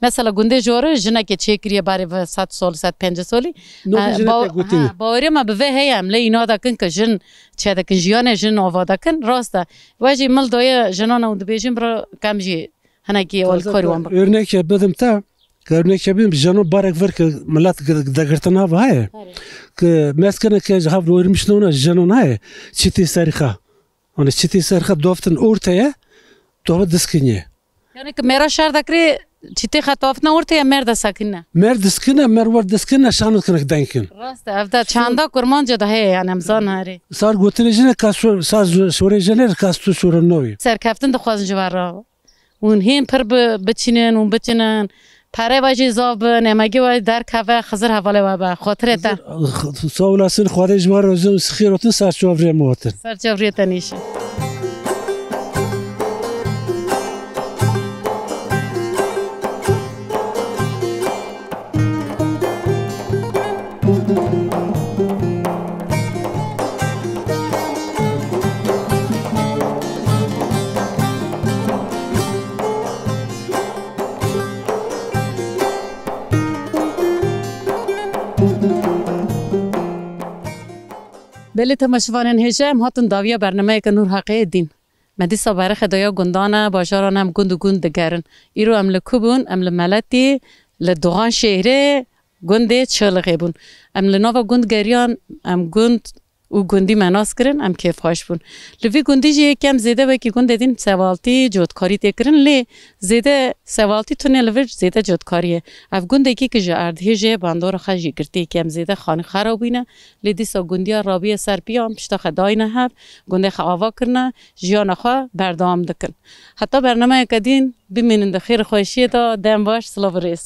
Mesela gundê jor jinekê çêkiriye barê ve sed sol, sed pêncî solî. No, e, jine ba-, te gotinî. Ha, bawerê me bi vê heye em lê îna dakin ki jin çêdikin, jiyanê jin ava dakin, rast e. We jî mil doye jinan ew dibêjin bira kem jî hinekî Taze alkol wan bik. Örnek bidim te, örnek bidim, jinan barek vir ki millet gi-, degirtin hava heye. Herê. Ki meskene ki hav royirmiş nona jinan heye. Çitî serî xa. Hani çitî ser xwe doftin orteye, dova diskiniye. Yani ki mêra şer dekirê çitê xwe toftina orteye mêr de sekine. Mêr diskine, mêr wer diskine, şanit kinek denkin. Rast e, ev de çanda kurmanca da heye yani em zan herê. Sar gotine jine kasu, sar zu-, sore jine kastu sore novi. Serkeftin dixwazin ji we re. Hûn hîn pir bi-, biçînin, hûn biçînin. Perê we jî zaf bin, emegê we derkeve, Xizir hevalê we be. Xatirê te. Xizir, sağ olasın, Xwedê ji we razî, xêr hatin, ser çavrê me hatin. Ser çavrê te nîşe. Belê temaşevanên hêja, em hatin dawiya bernameyeke Nûr Haqê Dîn. Me dîsa berixê daye gundane, bajarane, em gund û gund digerin. Îro em li ku bûn? Em li Meletî, Li Doğanşehirê gundê Çilixê bûn. Em li nava gund geriyan, em gund û gundî me nas kirin, em kêfxweş bûn. Li vî gundî jî yekem zêde wekî gundê din sewaltî, cotkarî tê kirin, lê zêde sewaltî tune li vir zêde cotkarî ye. Ev gundekî ki ji erdhêjê bandora xwe jî girtî, yekem zêde xanî xera bûyne, lê dîsa gundiya rabiye ser piyan, pişta xwe dayne hev, gundê xwe ava kirine, jiyana xwe berdewam dikin. Heta bernameyeke din bimînin di xêr û xweşiyê de, dem baş, silav û rêz.